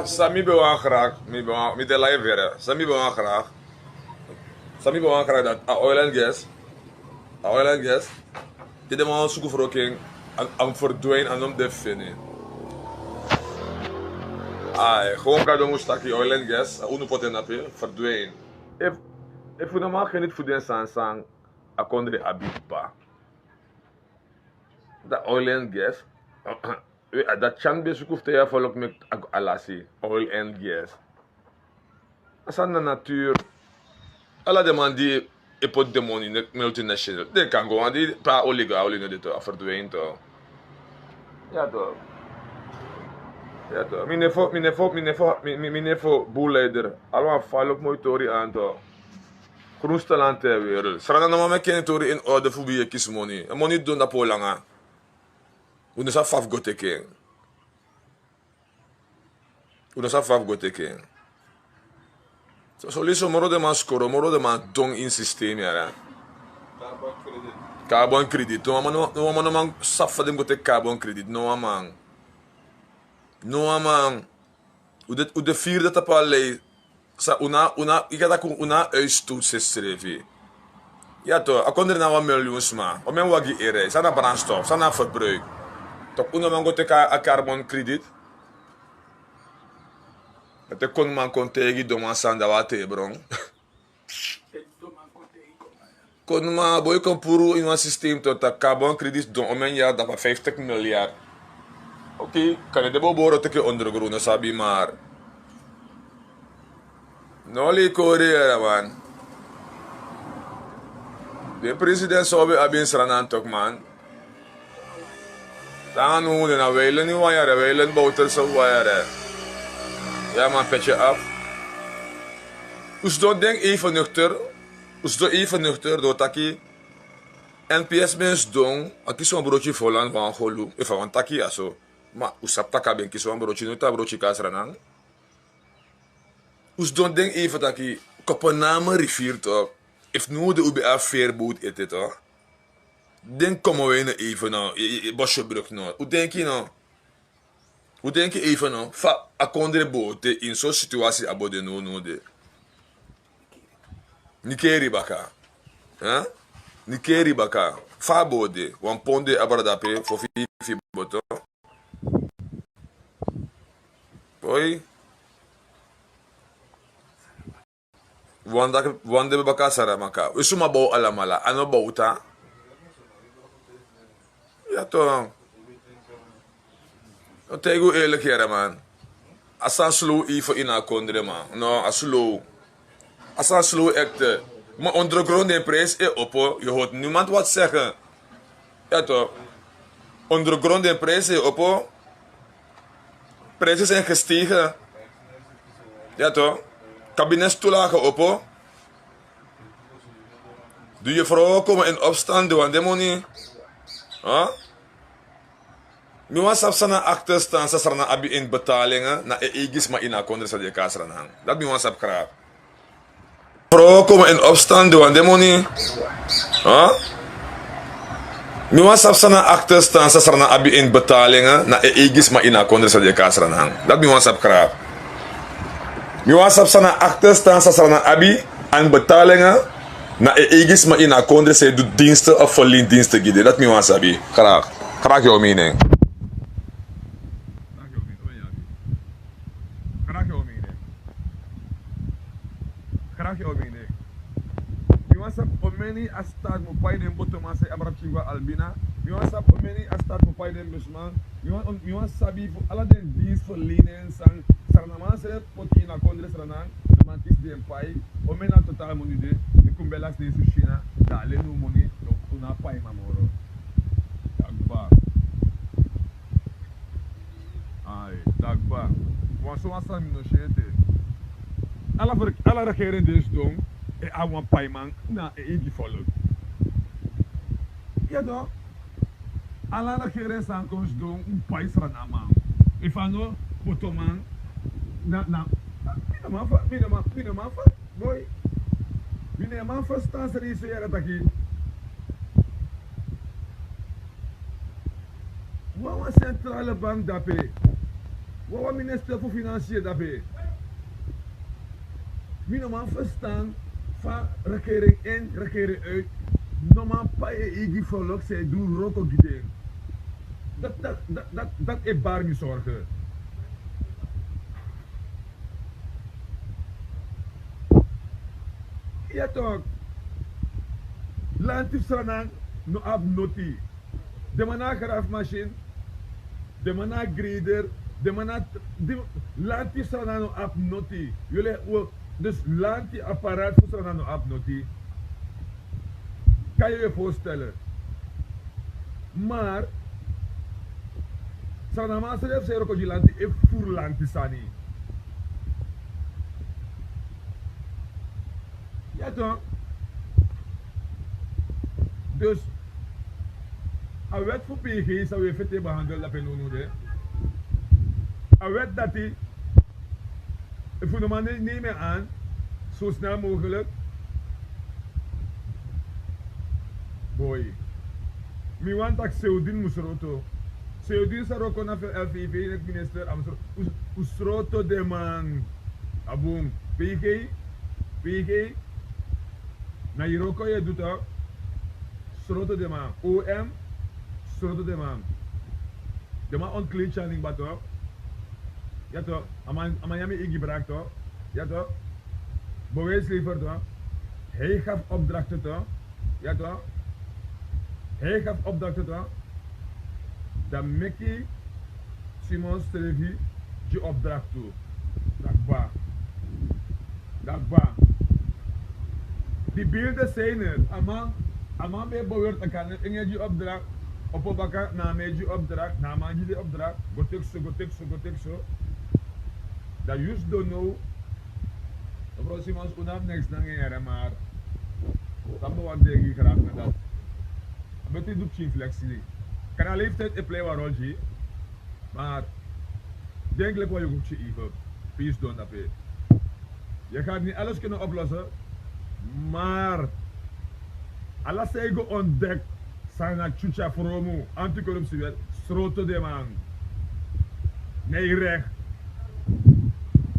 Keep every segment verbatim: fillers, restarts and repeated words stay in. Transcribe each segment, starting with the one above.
San mi ben wani graag, mi ben wani, mi de live here. San mi ben wani graag, san mi ben wani graag dat a oil and gas, a oil and gas, di den man suku wroko en, a, a verdwijn, a no mus de fini. Ai, gewoon Gado mus taki oil and gas, a unu poti en ape, verdwijn. Efu, efu no man geniet fu den sani san a kondre abi kaba. Dat oil and gas. We, a dat tyan ben suku fu tei a volk meki a go alasi. Oil and gas. A sani na natuur. Ala den man di e poti den moni, multinational. Den kan go wan dei pe a oli go, a oli no de toch, a verdwijn toch. Ya toch. Ya toch. Mi nefo, mi nefo, mi nefo, mi, mi, mi nefo boel leider. Alwan falok moi tori aan toch. Groenste land ter wereld. Sranan no man meki en tori in orde fu ben e kisi moni. En moni don dape langa. Un no sabi fa fu go teki en. Un no sabi fa fu go teki en. So, so leisi moro den man skoro, moro den man don ini systeem ya. Carbon credit. No wan man no, no wan man no man sabi fa den go teki carbon credit. No wan man. No wan man. Un de, un de firi dati tapu a lei. San un na, un na, yu kan taki un na uitstoot srefsrefi. Ya toch, a kondre na wan miljoen sma. Omeni wagi e rei, san na brandstof, san na verbruik. Toch un no man go teki a carbon credit. Te koniman kon taigi donman sani, dan wi a tei bron. Koniman, boi, kon puru ini wan systeem toch, taki carbon credit don omeni yari, dapu a vijftig miljard. Oké, kande den bo boro teki ondergrond, no sabi, maar no lei kori yere, man. Den president san un ben abi ini Sranan toch, man. Dan nu den na Weilen, yu wan yere, Weilen Bouterse, wan yere. Ya man, petje af. Un sidon, denk even nuchter. Un sidon even nuchter, dan un taki N P S ben sidon, a kisi wan broki fu Holland, wan golu, efu a wani taki ya so. Ma un sabi taki a ben kisi wan broki, no, a broki kon na Sranan. Un sidon, denk even taki, Kopenhagen rivier toch. Efu no, dan un ben abi veerboot ete toch. Den Commewijne even no, e, e, e, Bosjebrug no. Un denki no. Un denki even no. Fa a kondre bo de ini so situatie a bo de no, no de. Nikeri baka. Hè? Nikeri baka. Fa a bo de. Wan pond de abra dape fu feifi boto. Oi. Wan daki, wan de baka Saramaka. Un suma bow alamala. A no bow ta. Ya toch. No, taigi un eerlijk yere, man. A sani slow even ini a kondre, man. No, a slow. A sani slow echt. Ma ondergrond den prijs e opo. Je hoort niemand wat zeggen. Ya toch. Ondergrond den prijs e opo. Prijzen zijn gestegen. Ya toch. Kabinetstoelagen opo. Doe je vrouw komen in opstand, doe aan de money. Huh? Mi wani sabi san na achterstand san Sranan abi ini betalingen na en eigi sma ini a kondre san den e kon na Sranan. Dati mi wani sabi graag. Vrouwen komen in opstand, doe aan de money. Huh? Mi wani sabi san na achterstand san Sranan abi ini betalingen na en eigi sma ini a kondre san den e kon na Sranan. Dati mi wani sabi graag. Mi wani sabi san na achterstand san Sranan abi aan betalingen na en eigi sma ini a kondre san e du diensten of verleen diensten gi den. Dati mi wani sabi graag. Graag jouw mening. Graag jouw mening. Graag jouw mening. Mi wani sabi omeni a staat mu pai den botoman san e abra pikin go na Albina. Mi wani sabi omeni a staat mu pai den busman. Mi wani, mi wani sabi fu ala den dienstverlening san Srananman san e poti ini a kondre Sranan, den man kisi den pai. Omeni a totaal moni de, mi kon beli a sneisi fu China, dan a leni un moni, un no abi paiman moro. Dagba. Ai, dagba. Wan so wan sani mi no si ete. Ala ver-, ala regering di e sidon, e abi wan paiman na en eigi volk. Ya toch. Ala regering san kon sidon, un pai Srananman. Efu a no botoman, na, na, mi no man fa, mi no man, mi no man fa, boi. Mi no man fa stan seri so yere taki. Wan, wan centrale bank dape. Wawan minister fu financiën dape. Mi no man verstan fa regering in, regering uit no man pai en eigi volk san e du wroko gi den. Dat, dat, dat, dat, dat e bari mi sorgen. Ya toch. Lanti fu Sranan no abi noti. Den man na a grafmasin, den man na a grader, den man na a tr-, den, lanti fu Sranan no abi noti. Yu e, dus lanti apparaat fu Sranan no abi noti. Kan yu yu voorstellen? Maar Sranan man srefi seri kon gi lanti e furu lanti sani. Ya toch. Dus a wet fu P G san wi e feti e behandel dape nownow de. A wet dati, efu no man neem en aan, zo snel mogelijk. Boy. Mi wani taki Seudin mus sroto. Seudin sa wroko na L V V, net minister, a mus sro-, un, un sroto den man. A bun. P G, P G, na yu wroko yu e du toch. Sroto den man. O M, sroto den man. Den man ontklin Tyaning Ba toch. Ya toch. A man, a man nyan mi eigi brak toch. Ya toch. Bewijslever toch. Hij gaf opdrachten toch. Ya toch. Hij gaf opdrachten toch. Dan meki Simon srefi gi opdracht tu. Dakba. Dakba. Die beelden zijn er. A man, a man ben beweert a kan en gi opdracht. Opo baka na a man e gi opdracht, na a man gi den opdracht. Go teki so, go teki so, go teki so. Dan yu sidon now. Mevrouw Simons, un no abi neks nanga en yere, maar san mi wani taigi yu graag na dati. A beti du pikin flexi. Kan a leeftijd e plei wan rol gi yu. Maar denk leki wan yongu pikin even. Peace don dape. Yu gaat niet alles kunnen oplossen. Maar ala san yu go ontdek, san na tyutya fromu, anticorruptiewet, sroto den man. Nee recht.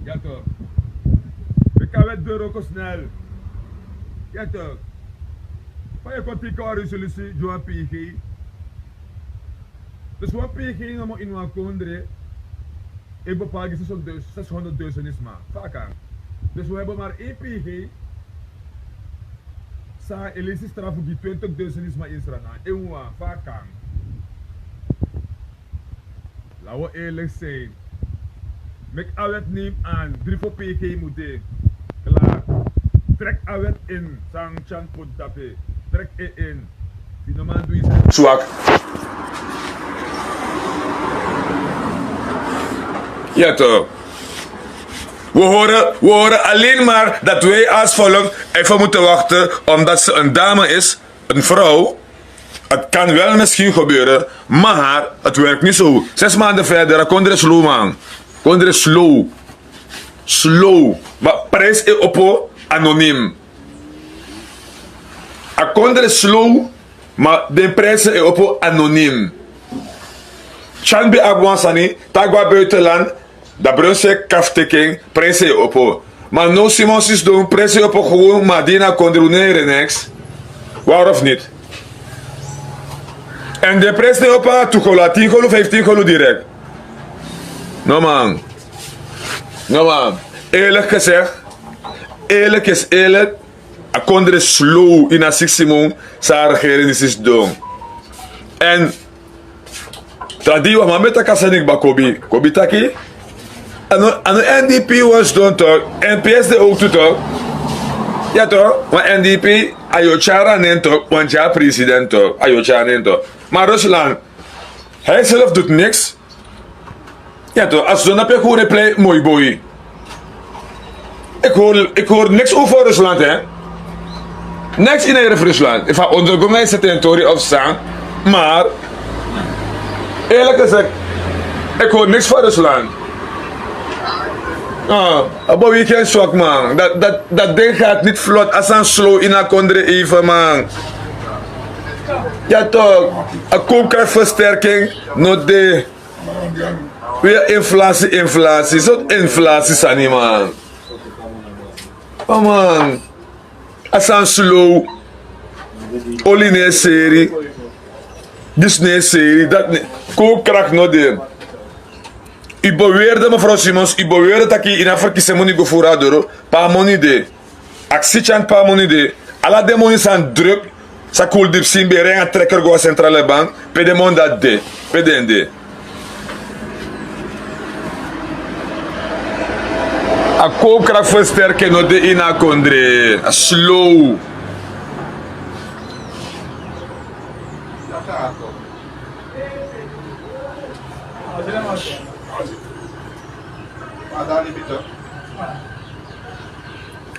Ya toch. Meki a wet doro kon snel. Ya toch. Fa yu kon teki wan resolutie gi wan P G. Dus wan P G nomo ini wan kondre e bepaal gi zeshonderdduizend, zeshonderdduizend sma. Fa a kan? Dus we hebben maar één P G san e lesi strafu gi twintigduizend sma ini Sranan. Efu wan, fa a kan? Laten we eerlijk zijn. Meki a wet, neem aan, dri fo P G mus de. Klaar. Trek a wet in, san Tyan poti dape. Trek en in. Yu no man du yu srefi zwak. Ya toch. We horen, we horen alleen maar dat wij als volk even moeten wachten omdat ze een dame is, een vrouw. Het kan wel misschien gebeuren, maar het werkt niet zo. Zes maanden verder, a kondre slow, man. Kondre slow. Slow. Ma prijs e opo anoniem. A kondre slow, ma den prijs e opo anoniem. Tyan ben abi wan sani, te a go na buitenland, dan Brunswijk kafteken, prijs e opo. Maar now Simon sidon, prijs e opo gewoon, maar di na kondre un no e yere neks. Waar of niet? En den prijs no e opo nanga tu kolu, a tin kolu, vijftien kolu direct. No man. No man. Eerlijk gezegd, eerlijk is eerlijk, a kondre slow ini a siksi mun san a regering disi sidon. En tra dei wan man ben taki a sani kba, Kobi. Kobi taki, a no, a no N D P wan sidon toch, N P S de ook tu toch. Ya toch, wan N D P, a yu o tyari a nen toch, wan tyari president toch, a yu o tyari a nen toch. Maar Rusland, hij zelf doet niks. Ya toch, a sidon na pe fu reply moi boi. Ik hoor, ik hoor niks over Rusland, hè. Niks in over Rusland. Efu a ondergo nanga yu seti en tori of san. Maar eerlijk gezegd, ik hoor niks van Rusland. Ah, a boi, weekend zwak, man. Dat, dat, dat ding gaat niet vlot. A sani slow ini a kondre even, man. Ya toch, a koopkrachtversterking no de. We inflasi, inflasi, sot inflasi sani, man. Aman, a sani slow. Oli no e seri. Disi no e seri, dati no e. Kon krak no de. Yu beweerde, mevrouw Simons, yu beweerde taki yu no abi ferkisi en moni go furu a doro, pe a moni de. Aksi Tyan pe a moni de. Ala den moni san druk, san Kool Dipsin ben e rei nanga trekker go a Centrale Bank, pe den moni dati de, pe den de. A koopkracht versterken no de ini a kondre, a slow.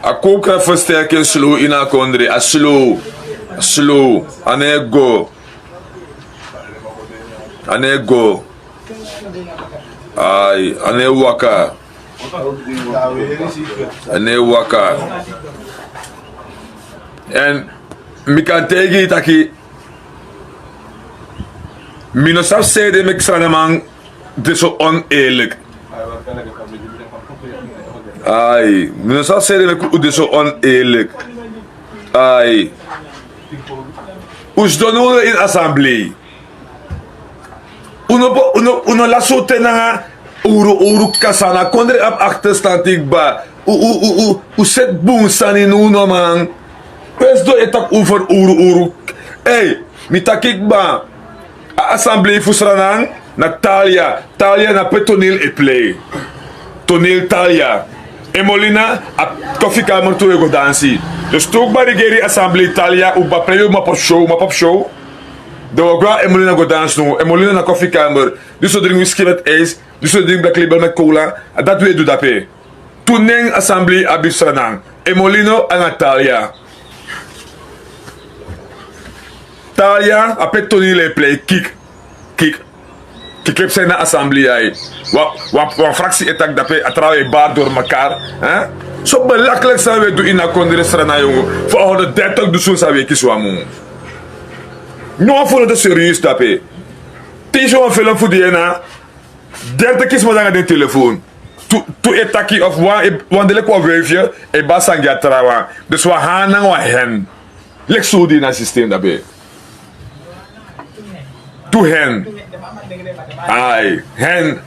A koopkracht versterken slow ini a kondre, a slow, a slow, a no e go, a no e go. Ai, a no e waka. A no e waka. En mi kan taigi yu taki, mi no sabi san ede meki Srananman de so oneerlijk. Ai, mi no sabi san ede meki un de so oneerlijk. Ai. Un sidon now ini assemblee. Un no, un no, un no lasi un ten nanga owru, owru kasa. Na kondre abi achterstand, kba. Un, un, un, un, un seti bun sani now, no man. Pe sidon e taki over owru, owru. Ei, mi taki kba. A assemblee fu Sranan na Talia. Talia na pe Toneel e plei. Toneel Talia. Emolina a koffikamer tu e go dansi. Dus tu kba regeri assemblee Talia, un kba plei, un map op show, map op show. Dan un o go a Emolina go dansi now. Emolina na koffikamer. Disi o dringi whisky met ijs. Disi o dringi Black Label met cola. A dati un e du dape. Tu nen assemblee abi fu Sranan. Emolina anga Talia. Talia, a pe Toneel e plei, kik, kik. Kik, kik san na assemblee ya. Wan, wan, wan fraksi e taki dape, a trawan e bari door mekaar, hè? So belachelijk san un e du ini a kondre Sranan, yongu. Fu a honderddertig dusun san un e kisi wan mun. No wan fu un no de serieus dape. Te yu si wan film fu di ena, dertig kisma de nanga den telefoon. Tu, tu e taki of wan, e, wan de leki wan wuifje, e basi anga a trawan. Dus wan han nanga wan hen. Leki so un de ini a systeem dape. Tu hen. Ai, hen.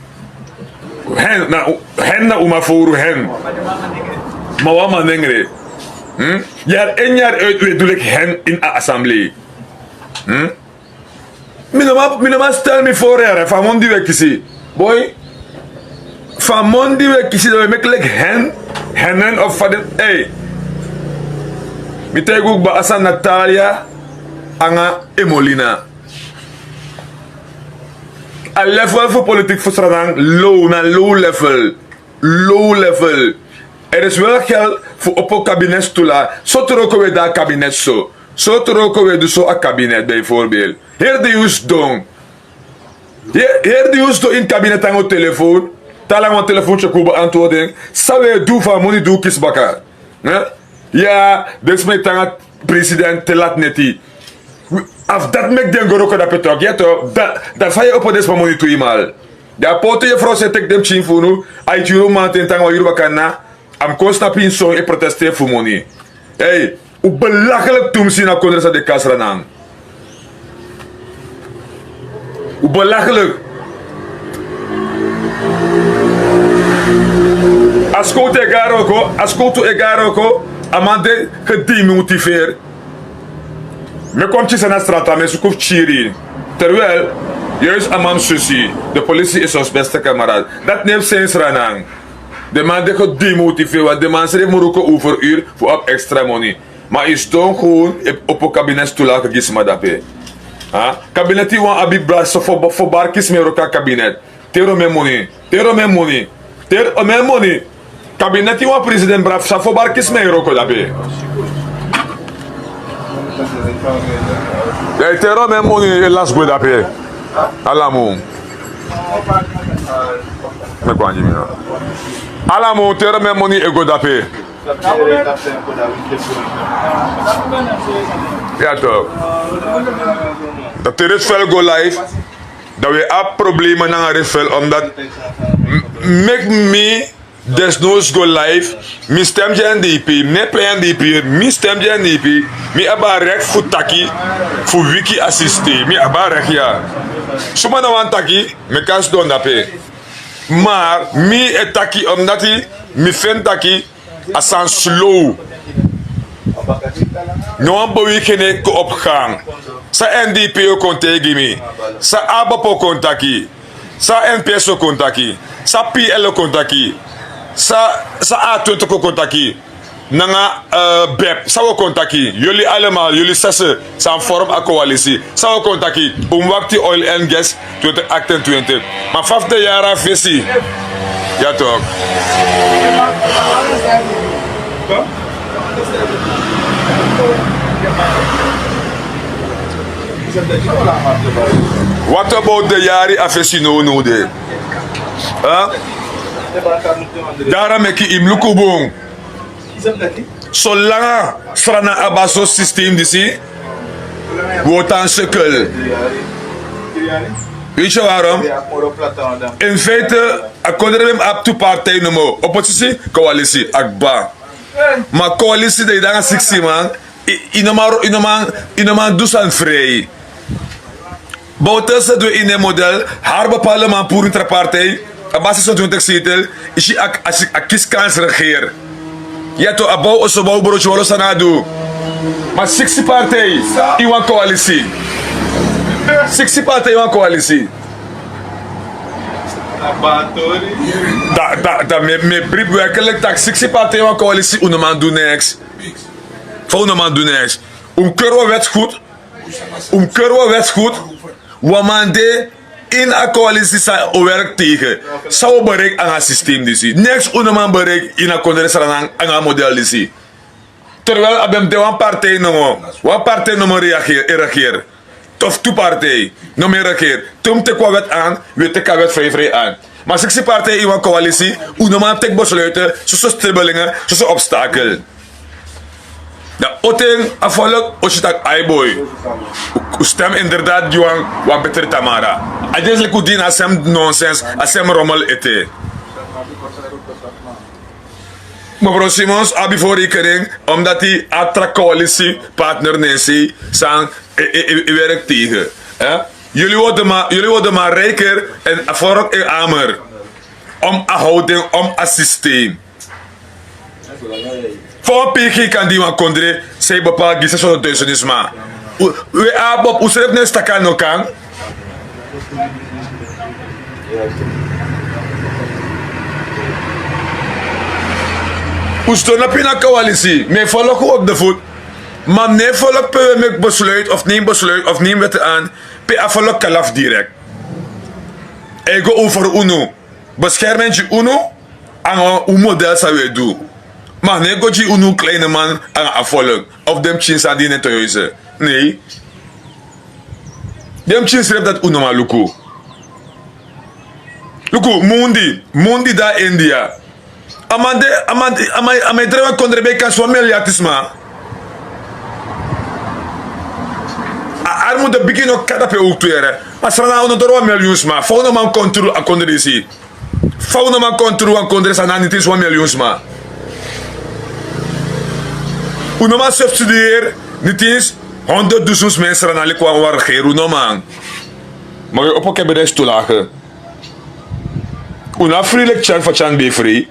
Hen na, hen na un man fowru, hen. Ma wan man nengre. Hm? Yari in, yari uit, un e du leki hen ini a assemblee. Hm? Mi no man, mi no man stel mi voor, yere, fu a moni di un e kisi. Boi, fu a moni di un e kisi, dan un e meki leki hen, hen, hen of fa den, ei. Mi taigi un kba, a sani na Talia anga Emolina. A level fu politiek fu Sranan low, na low level. Low level. Er is wel geld fu opo kabinetstul. Sortu wroko un e du a kabinet so? Sortu wroko un e du so a kabinet, bijvoorbeeld? Heri di un sidon. Heri, heri di un sidon ini kabinet nanga un telefoon. Te ala wan telefoon tyeki un, beantwoord en. San un e du fu a moni di un kisi baka? Hè? Ya, den sma e tan nanga president te lati neti. Efu dati meki den go wroko dape, toch? Ya toch, dan, dan fa yu e opo den sma moni tweemaal? Dan a pôto yefrow san e teki den pikin fu unu, a e tyari un mamanten te nanga wan yuru baka, na a mus kon snapu yu son e protesteri fu moni. Ei, un belachelijk tumsi ini a kondre san den e kari Sranan. Un belachelijk. A skowtu e go na wroko, a skowtu e go na wroko, a man de gedemotiveerd. Mi e kon kisi en na strata, mi e suku fu kiri. Terwijl, juist a man mus susi, de politie is ons beste kameraad. Dati no e psa ini Sranan. Den man de gedemotiveerd, want den man srefi mus wroko overuur fu abi extra moni. Ma yu sidon gewoon e opo kabinetstul gi sma dape. Ha? Kabineti wan abi bras, so fu, fu bari kisma e wroko a kabinet. Teri omeni moni. Teri omeni moni. Teri omeni moni. Kabineti wan president, bra, san fu bari kisma e wroko dape. Ya, teri omeni moni e lasi gwe dape. Ala mun. Mi e kon gi mi na. Ala mun, teri omeni moni e go dape. Ya toch. Dati Rich Fel go live. Dan wi e abi problema nanga refel omdat meki mi desnowsi go live. Mi stem gi n d p, mi no e plei n d p. Mi stem gi n d p. Mi abi a rek fu taki, fu wiki a sistem. Mi abi a rek ya. Suma no wani taki, mi kan sidon dape. Ma mi e taki omdati mi feni taki a sani slow. No wan bowikene kon opo gan. San n d p o kon taigi mi? San abop o kon taki? San n p s o kon taki? San p l o kon taki? San a twintig o kon taki? Nanga bep san wi o kon taki? Yuli alemal yuli sese san form a koalisi. San wi o kon taki? Un mus wakti oil en gas. Twintig aktentwintig. Ma fafu de yari a fesi. Ya tok. Wat about de yari a fesi nownow de? Dara meki yu mus luku bun. Solanga srana abi a so sistem disi, wi o tan sekel. Weti yu warom? In feite a kondre ben mus abi tu partij nomo, oposisi, koalisi, a kba. Ma koalisi de yu de nanga siksi man. Yu no man du sani frei. Bowtelse du ini en model. Hari bepaalde man puru ini tra partij. A basi so du ini teki seitel. Yu si a kisi kans regeri. Ya to a bow oso bow broti walo san a du. Ma siksi partij ini wan koalisi. Siksi partij ini wan koalisi. Dan mi e bribi werkelik tak' siksi partij ini wan koalisi un no man du neks. Fa un no man du neks? Un mus keri wan wetskut. Un mus keri wan wetskut. Wan man de ini a koalisi san o werki tegen. San wi o bereiki nanga a sistem disi? Neks un no man bereiki ini a kondre srana nanga a model disi. Terwel a ben mus de wan partij nomo. Wan partij nomo e regeri. Of tu partij nomo e regeri. Te un mus teki wan wet an, wi e teki a wet frei frei an. Ma siksi partij ini wan koalisi, un no man teki besluiten. Soso stribbelinge, soso obstakel. Dan oten a volk o si tak' ai boi. Un stem inderdaad gi wan betre tamara. A disi leki un dini a sem nonsens, a sem romel ete. Mevrouw Simons abi fu rekening omdati a tra koalisi partner na en sei san e werki tegen. Yuli worden maar rijker en a vork e amer. Om a houding, om a systeem. Fa wan piki kan di wan kondre san e bepaal gi seshonderdduisend sma. Wi abi opo un srefi no e staka no kan. Un sidon na pina koalisi mi e folok un op de voet. Ma mi no e folok pe wi e meki besluit of neem besluit of neem wette an. Pe a folok kalafu direkt. A e go over unu. Beskermenti gi unu anga un model san wi e du. Ma a no e go gi unu kleine man anga a volk of den pikin san di ini en toyuise. Nei. Den pikin srefi dati un no man luku. Luku mundi mundi de na india. A man de a man e drai wan kondre ben e kan si wan milyardi sma. A armu de bigin no kata pe owtu yere. Ma srana un no doro wan milyun sma fa un no man kontru a kondre disi. Fa un no man kontru wan kondre san na niti si wan milyun sma. Un no man subsidiyeri niti si honderd dusun sma en srana leki wan wan regeri un no man. Ma wi opo kebede stulage. Un no abi fri leki tyan fa tyan ben e fri.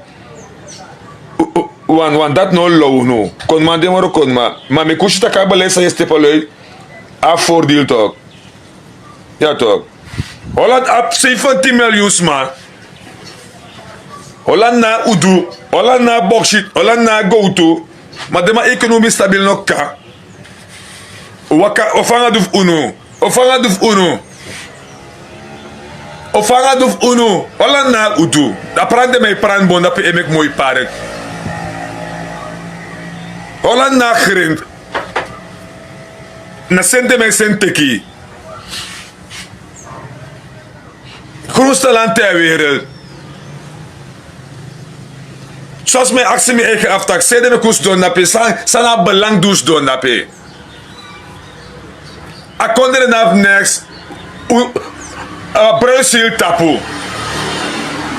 Wan dati no low unu. Konman de moro konman. Ma mi kusi taki a beleid san yu e stepe lui. A fordil tok. Ya tok. Holland abi sefentin milyun sma. Holland na udu. Holland na boksit. Holland na gowtu. Ma den man ekonomi stabil no kan. Waka o fanga du fu unu. O fanga du fu unu. O fanga du fu unu. Holland na udu. Da prande mi e prande bon dape e meki moi park. Holland na grint. Na sente mi e senteki. Grunstelan te a werel. Sosi mi e aksi mi eigen aftak sede mi kun sidon dape san na belang du sidon dape. A kondre na abi neks. A brusil tapu.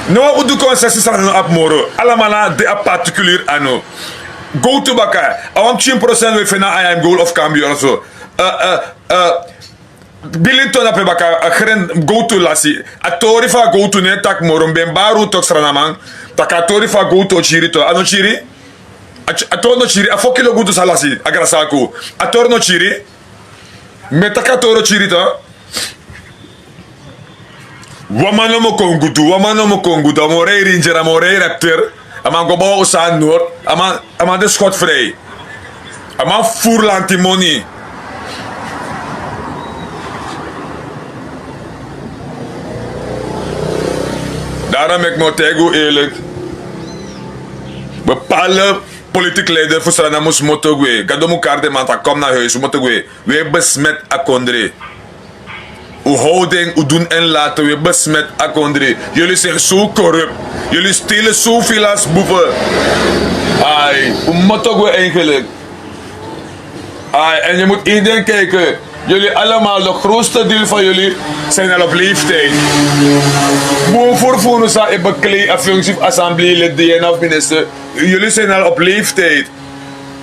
No wan udu kon sesi sani no abi moro. Alamala de a particulier anu. Gowtu baka. A wan pikin prosent we fena ayam gowl of kambior so. Bilin ton ape baka a gren. Gowtu lasi. A tori fu a gowtu no e taki moro mi ben bari un toki sranaman. Taki a tori fu a gowtu o kiri to a no kiri. A tori no kiri a fo kilo gowtu sa lasi a grasaku. A tori no kiri. Mi e taki a tori o kiri to. Wan man no mu kon gudu wan man no mu kon gudu a mu rei rinjeri a mu rei repter. A man go bow osan nord. A man de skot frei. A man furu lanti moni. Daro meki mi o taigi un eerlik. Bepale politik leider fu srana mus moto gwe gado mu kari den man taki kom na huis un moto gwe. Wi e besmet a kondre. Un how den un dun en late wi e besmet a kondre. Yuli sen su korup. Yuli stele su filas bufe. Ai un moto gwe eigenlik. Ai en yu mus in den kijken. Yuli allemaal de grootste deel van yuli. Zijn al op leeftijd. Bun furu fu unu san e beklei a functie fu assemblee lid dna of minister. Yuli zijn al op leeftijd.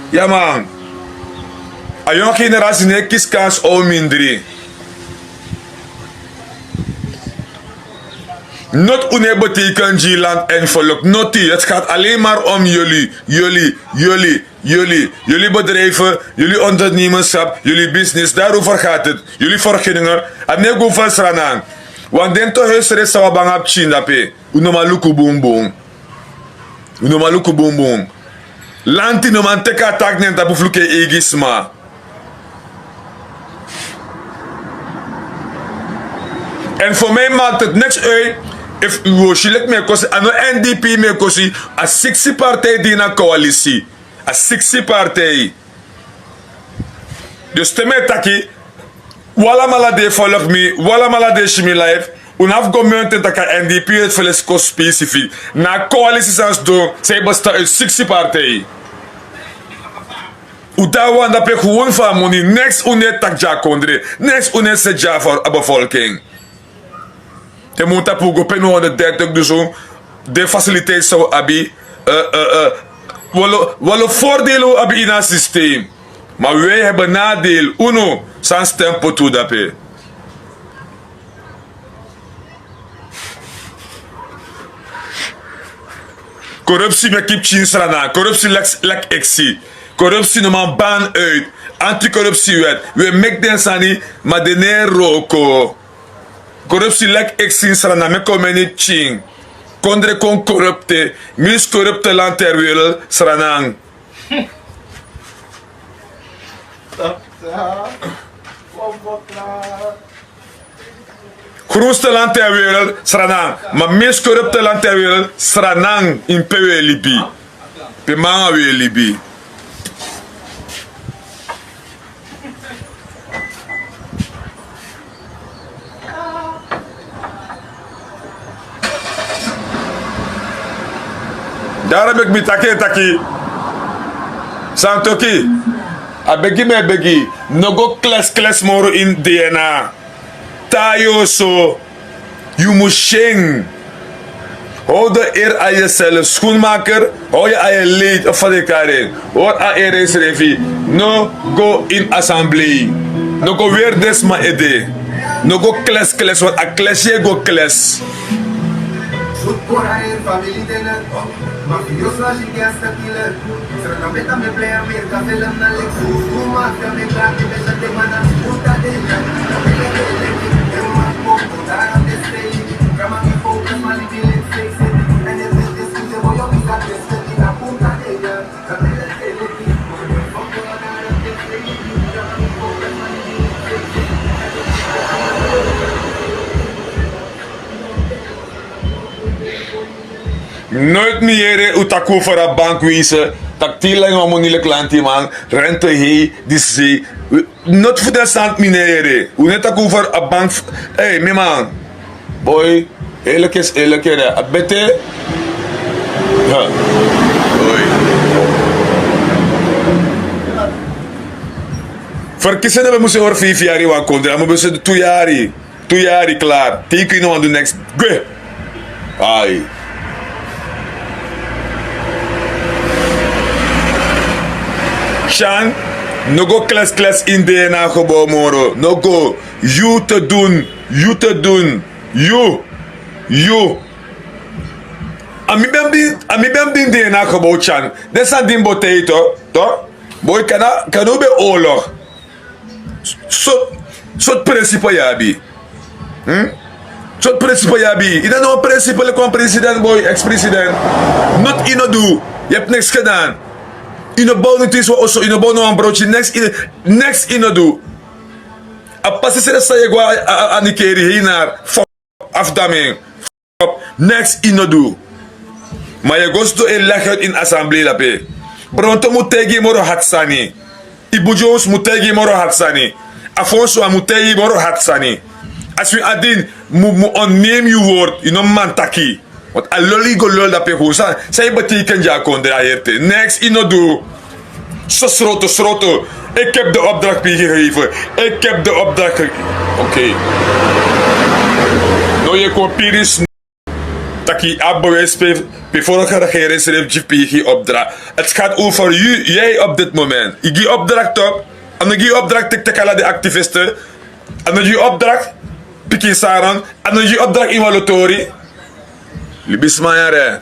Ya man. A yongu generasi no e kisi kansi ow mindri. Noti un no e beteken gi land en volk noti heti gati alenmar om yuli. Yuli yuli yuli yuli bedrijfe. Yuli ondernemerskap yuli bisnis darover gati heti. Yuli verguninge. A no e go fu a sranan. Wan den to huisresi san wan banga pikin dape. Un no man luku bunbun. Un no man luku bunbun. Lanti no man teki a taki na en tapu fluku en eigi sma. Èn fo mi e maki teti neks ui. Efu un o si leki mi e kosi a no n d p mi e kosi. A siksi partij di ini a koalisi. A siksi partij. Dus te mi e taki un alamala di e folok mi un alamala di e si mi life. Un no abi go meunten tak' a n d p e felesi kon spesifik na a koalisi san sidon san e bestan uiti siksi partij. Un de a wan dape gewon fu a moni neks un no e taki gi a kondre. Neks un no e seti gi a befolking. Te mi un tapu un go pe no honderddertig dusun. Den fasiliteiti san un abi. Wan lo fordele un abi ini a systeem. Ma wi e heben nadeel unu. San stem poti un dape. Korupsi meki pikin srana korupsi leki eksi. Korupsi no man ban uit. Antikorupsiwet wi e meki den sani. Ma den no e wroko. Korupsi leki eksi ini srana meki o meni pikin. Kondre kon korupte. Mins korupte land ter wereld sranan. Grunste land ter wereld sranan. Ma mins korupte land ter wereld sranan ini pe wi e libi. Pe mi anga wi e libi. Daro meki mi taki e taki. Santoki. A begi mi e begi. No go kleskles moro ini dna. Tayo so. Yu mus syen. Hou de eer a yeself skunmaker. Hou yu a ye leid of fadekarin. Hori a eer en srefi. No go ini assemblee. No go weri den sma ede. No go kleskles want a kles yu e go kles. Mafioso a si ke a stakile. Srana beta me plei a merka felem na lek su. Suma a fia me klaki beta te mana. Puta de ya. Kamera mi focus mali bilen sexy. En e beti skute boyo bisa besti na punta de ya. Noit mi yere un taki un fara bank wese. Taki te yu langa wan moni leki lantiman rente hei disi sei. Noti fu den sani mi no e yere. Un no e taki un fara a bank. Ei mi man. Boi. Eleke esi eleke de a bete. Ferkisi no ben musu e hori feifi yari wan kondre a mu ben seti tu yari. Tu yari klar. Teki yu no wan du neks. Gwe. Ai. Shan, no go kles kles in de na gebow moro. No go. Yu te dun. Yu te dun. Yu. Yu. A mi ben bin, a mi ben bin de na gebow Shan. Den san din botei to. To. Boi kana, kanu be oorlog. Sot, sot prinsipe yu abi. Sot prinsipe yu abi. Yu no no prinsipe leki wan president boi, ex president. Not yu no du. Yu abi neks gedan. Yu no bow niti so, yu no bow no wan broti, neks yu no du. A pasi seri san yu go a nikeri heinar. Afdamin. Neks yu no du. Ma yu go sidon e legi uit ini assemblee dape. Bronto mu taigi yu moro hati sani. Ibu Jones mu taigi yu moro hati sani. Afonso a mu taigi yu moro hati sani. A swin a din mu ontnemi yu word, yu no man taki. Want a loli yu go loli dape fu san yu beteken gi a kondre a heri te. Neks yu no du. So sroto sroto. Ik heb de opdracht pigi gegeven. Ik heb de opdracht. Oké. No yu kon piri snu. Taki a bewijs pe vorige regering srefi gi pigi opdracht. Het gaat over yu, yu op dit moment. Yu gi opdracht op. A no gi opdracht tek tek ala de activisten. A no gi opdracht pikin saran. A no gi opdracht in walotori. Libisma yare.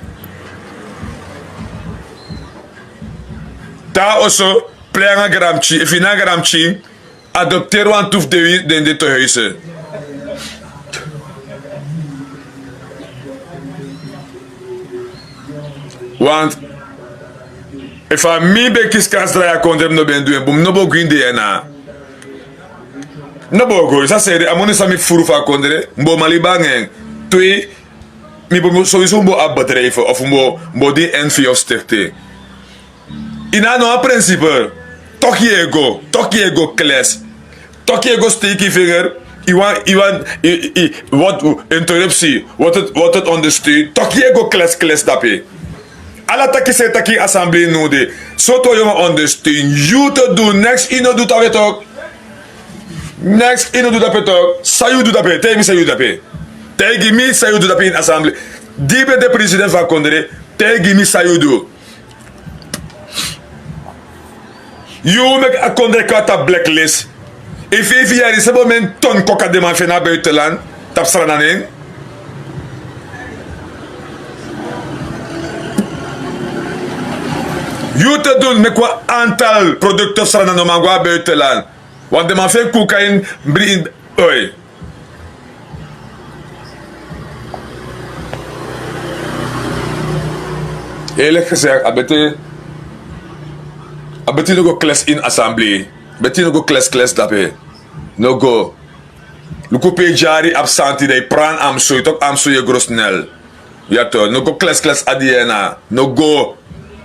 Ta oso plei nanga gramchi, efu yu na gramchi, adopteri wan tu fu den wi den de te huise. Want efu a mi ben kisi kans drai a kondre mi no ben du en bun mi no bo gwin de en na. No bo go yu sa seri a moni san mi furu fu a kondre mi bo maliba nanga en. Twi. Mi bo sowiso mi bo abi bedrijfe of mi bo di en fi of stekte. Yu na no wan prinsipe. Toki yu e go toki yu e go kles. Toki yu e go steki yu vinger. Yu wan yu wan yu wan interrupsi. Word het ondersteun toki yu e go kles kles dape. Ala taki san yu taki ini assemblee nodi. Sortu wan yu wan ondersteun yu te du neks yu no du tape tok. Neks yu no du dape tok san yu du dape taigi mi san yu du dape. Taigi mi san yu du dape ini assemblee. Di yu ben de president fu a kondre. Taigi mi san yu du. Yu meki a kondre kon na tapu blacklist. Ini feifi yari san bo men ton koka den man fu en na buitenland tapu srananen. Yu te dun meki wan antal produkte fu srana no man go na buitenland. Wan den man fu en kuka ini bri ini. Oi. Eerlik gezegd a beti a beti no go kles ini assemblee. Beti no go kles kles dape. No go. Luku pe yu dyari abi santi dan yu pran amsu yu toki amsu yu e gro snel. Ya to no go kles kles a di en na. No go.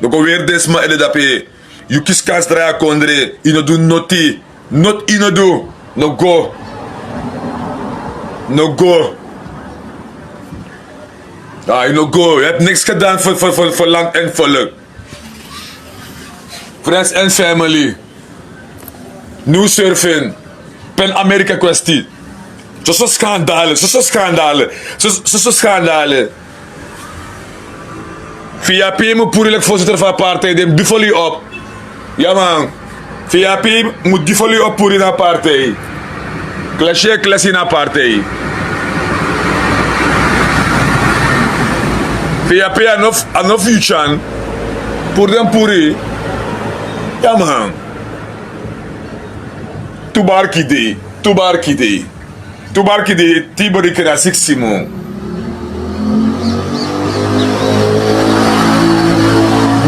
No go weri den sma ede dape. Yu kisi kans drai a kondre. Yu no du noti. Noti yu no du. No go. No go. Yu no go yu habi niks gedan fu land en volk. Friends and family. New surfing. Pen amerika kwesti. Soso skandale soso skandale. Soso skandale. Fi yu api yu mu puru leki voorzitter fu a partij den mus dufeli yu op. Ya man. Fi yu api yu mu dufeli yu op puru ini a partij. Klesi e klesi ini a partij. Fi yu api a no fu yu tyan. Puru den puru yu. Ya man. Tu barki dei. Tu barki dei. Tu barki dei. Ti bori kena siksi mun.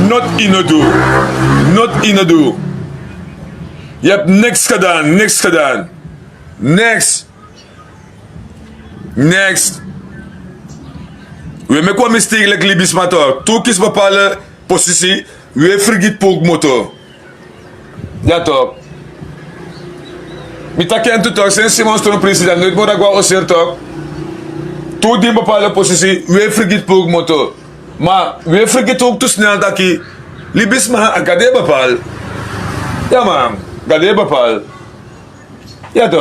Not yu no du. Not yu no du. Yu habi niks gedan niks gedan. Niks. Niks. Wi e meki wan mistake leki libisma tu tu kisi bepale posisi. Wi e frigiti puru kmoto. Ya tok. Mi taki en tu tok sensi man stron president noiti moro a go na oseri tok. Tu di mi bepale posisi wi e frigiti puru kmoto. Ma wi e frigiti tok tu snel taki libisma a gade bepal. Ya man. Gade bepal. Ya tok.